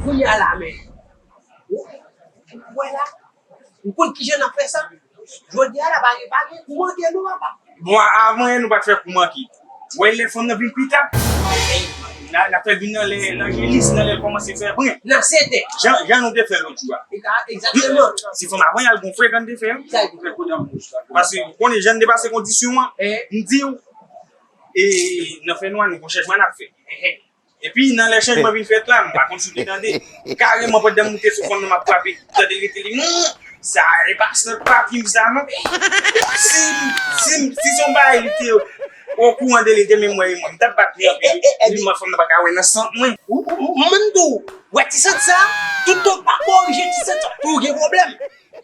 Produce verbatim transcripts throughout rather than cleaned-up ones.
Kounye a la, men. Ou wè la? Ou konn kijan n ap fè sa? Jodi a la, pa gen, pa gen kou manke non, papa. Bon, avan yè, nou pa t fè kou manke. Ou wè lè fanm nan vin pita, n a, n a fè vin nan lè lanjelis, nan lè l kòmanse fè bren. Nan sentè. Jan, jan nou te fè lòt jou a. Egzakteman. Si fanm avan yè al gon frekan te fè. Sa l te fè. Paske ou konnen jan n te pase kondisyon an, m di w, e nan fè nwa, nou gon chanjman n ap fè. Epi, nan lè chanjman vin fèt la, m pa konn si w te tande. Kareman, pandan m moute sou fanm nan, m ap frape, tande l rete li, "Hum, sa e pa sant papi m sa, non." Si, si, si se yon bagay li te okouran de li, li te menm wè e mwen, m t ap bat li anpil. Li, mwen, fanm nan pa ka wè nan sant mwen. Ou, ou, ou, mwen tou, wè ti sant sa, tout tan w pa korije ti sant sa, tou gen pwoblèm.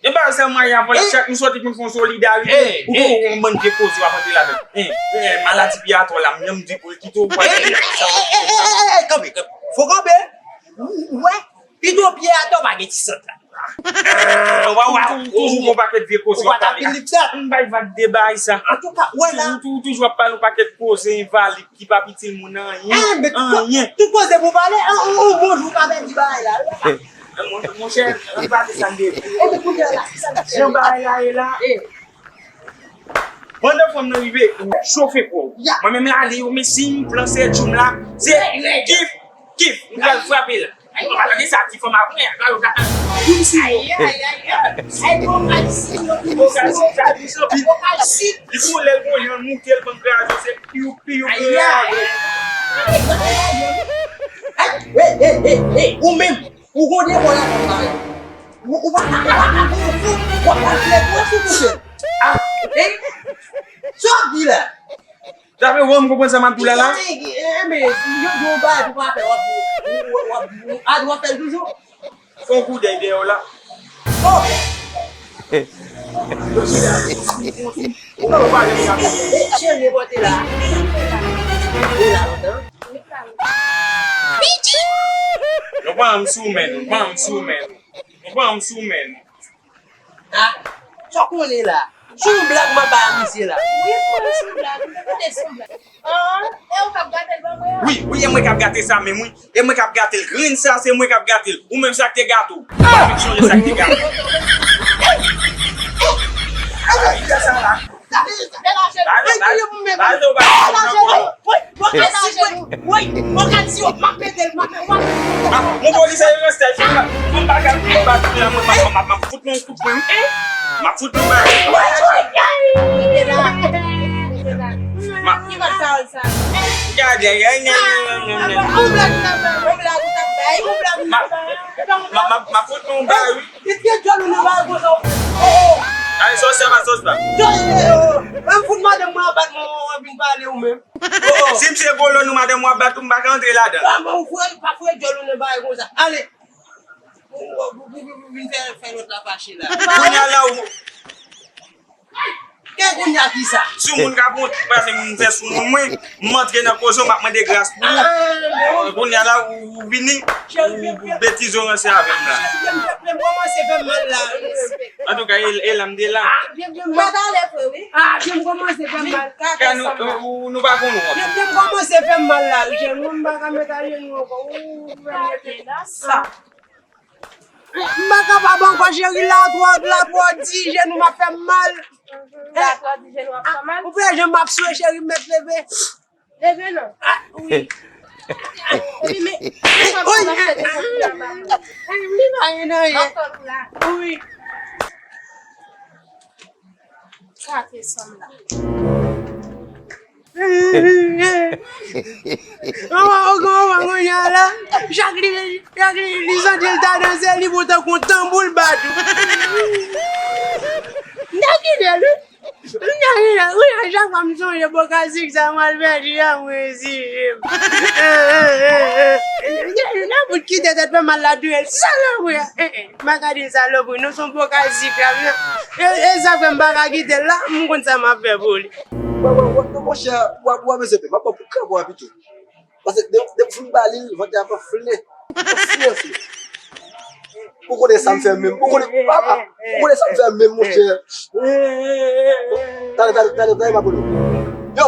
E ba sa mwen avè l, chak nou sòti pou n fè yon solidarite, ou tou yon bann vye koze w ap antre ladan. Maladi pye atò la, m menm di pou l kite w. Kanpe, kanpe. Fò kanpe. Ou wè, pito pye atò pa gen ti sant la. Ou toujou gon pakèt vye koze w ap pale. M bay vag de bagay sa. Antouka, wè la. Ou toujou ap pale yon pakèt koze envalid ki p ap itil moun anyen. Anyen. Tout koze pou pale, yon bon jou ka pèdi bagay la. Monchè, ann pale sa n te di. Jan bagay la ye la. Pandan fanm nan rive, ou chofe kò w. Mwen menm la, ale yo, men si m flanse djoum la, se kif, kif, m pral frape l. Ay, papa, tande sa, ti fanm apre, a, yo ka, kounsi yo. Ay, ay, ay, ay. Ay, bon, ay, si, yo, bon, ay, si, sa, di sa. Bon, ay, si. Li gon lè l gon jan l moute l, bann kraze, se piw, piw, piw. Ay, ay, ay. Ay, ay, ay, ay, ou menm. Ou gon de bò la konn bagay. Ou, ou pa, ou, ou, ou, ou, w ap pale fou, w ap fou kouche. Ah, eh? Sa w ap di la? Sa vle wè m konprann sa m ap di w la la? Eh, men, yo di w bagay pou pa fè, w ap, w ap, w ap, w ap fè l toujou. Fè yon koudèy dèyè w la. Oh! Ou pa pale m sa. Cheri, pote la. Ou la lontan. Non, pa m sou men, non, pa m sou men. Ou pran m sou men. Ah, sa w konnen la? Se yon blag m ap bay a misye la. Wi, m konnen se yon blag. M te konnen se yon blag. Ah, e ou k ap gate l ban mwen an? Wi, wi, e mwen k ap gate sa menm, wi. E mwen k ap gate l. Grenn sa, se mwen k ap gate l. Ou menm sa k te gate w. Ou pa vin chonje sa k te gate w. Sa la. Sa vle di sa la. Lage l, lage l, lage l, lage l. Woy, woy, woy, woy, woy, m ap mete l, m ap, m ap. Ah, yon polisye yo nan stèl, fè m pa, fè m pa gade, fè m pa gade, mwen, m ap, m ap, m ap fout nou kout pwen, wi. M ap fout nou bagay. Woy, woy, woy. Mete la. Mete la. Ki bal sa yo sa? Gade, gade, gade, gade, gade. Yon blag ou t ap bay, yon blag ou t ap bay, yon blag ou t ap bay. M ap, m ap, m ap fout nou bagay, wi. Depi e djòl ou nan bagay konsa, oh, oh. Ay, sòsyè pa, sòsyè pa. Djòl, eh, oh. Menm fout madanm mwen ap bat mwen, mwen vin pale ou menm. Oh, oh. Si m se kolòn ou madanm ou ap bat ou, m pa ka antre ladan. Pa, pa, ou foure, pa foure djòl ou nan bagay konsa. Ale. Ou, ou, ou, ou, ou vin fè, fè lòt la fache la. Kounye a la, ou, Ke kounye a kisa? Si yon moun ka pran, pase moun fè sou moun mwen, m antre nan koze w, m ap mande gras pou ou. Kounye a la, ou, ou vini, ou, ou betize w ranse avè m la. Cheri, m kòmanse fè m mal la. Antouka, e, e la m te la. Mwen t ale vre, wi. Ah, pye m kòmanse fè m mal. Ka nou, ou, nou pa konn wont. Pye m kòmanse fè m mal la, wi, cheri, mwen m pa ka met ajenou ankò. Ou, ou fè m rete. M pa kapab ankò, cheri, la twò, la twò di, jenou m ap fè m mal. La twò di, jenou ap fè mal. Ou pa wè jan m ap swe, cheri, m mèt leve. Leve non. Ah, wi. Epi men, li pa anyen nan ye. Wi. Kate sanm la. Manman, ou gen manman kounye a la. Chak li, chak li, li santi l ta danse, li pran tankou yon tanbou l bat. M ta kite l, wi. M ta kite l, wi, a chak fwa m sonje bòkazik sa, m al pèdi a, mwen eziye m. Nan bout kite tèt fè mal la, touye l. Salopri a. M pa ka di salopri, non, se yon bòkazik la, men. E, e sa fè m pa ka kite l la, m konn sa m ap fè pou li. Wè, wè, wè, monchè, w ap, w ap bezwen pè, m ap pran pou kanpe w pito. Paske de, depi w fin ba li l, vant li ap anfle. Anfle, anfle. Ou konnen sa m fè menm, ou konnen, papa, ou konnen sa m fè menm, monchè. Tande, tande, tande, tande, m ap rele w. Yo!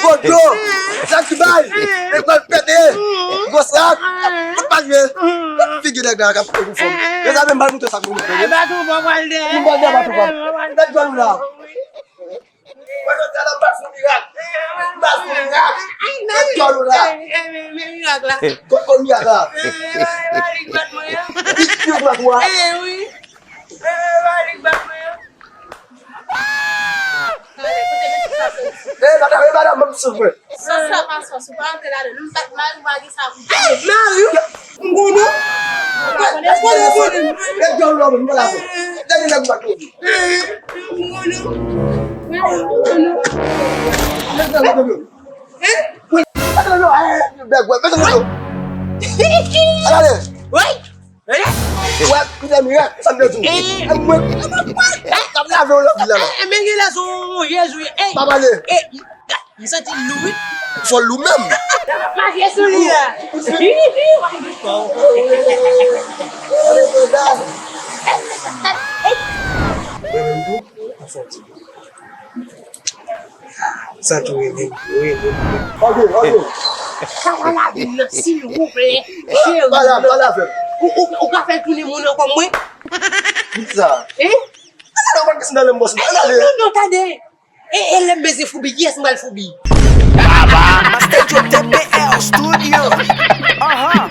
Gwo dlo. Sak ki bay. Nèg pral pete. Gwo sak. Tout pa jwe. Figi nèg la k ap pete pou fanm. Mezanmi, m pral montre sa pou nou. Ay, baton, bon, pral dè. M pral dè, baton, pral. Nèg jwenn ou la. Mwen, jodi a la, m pral fè yon mirak. M pral fè yon mirak. Nèg jwenn ou la. Men mirak la. Kot, kot mirak la? Li, li bat mwen an. Li, li bat ou a? Eh, wi. Eh, li bat mwen an. Eh, madanm, eh, madanm, ban m souf mwen. Sòs la pa sòs, ou pa antre ladan. Nou bat mari ou pa gen sa pou di. Mari ou? M konnen. Mwen konnen, konnen. Lè djòl ou la, mwen pa la. Dènye nèg ou pa konnen. M konnen. M konnen. Mete nan dlo. Hein? Wi, mete nan dlo. Eh, bèg, mete nan dlo. Ala, ale. Wi. Wè, kounye a mirak, sa m te di w. Eh. Eh, mwen, m ap lave w nan vil la, la. Eh, men gen lè sou Jezi, eh. Pa pale. Eh, m santi l lou, wi. Fò l lou menm. M ap mache sou li la. Sa tou rele, rele. Ok, ok. Sa va la vin nan, silvouplè. Cheri, pale, pale avè m. Ou, ou, ou ka fè l tounen moun ankò mwen? Kisa? Hein? Ala, ou pa gen nan lè m bòs mwen. Ala, ale. Non, non, tande. E, e lè m beze Foubi, kiyès m pral Foubi? Baba. Master Joe T P R Studio. Ahan.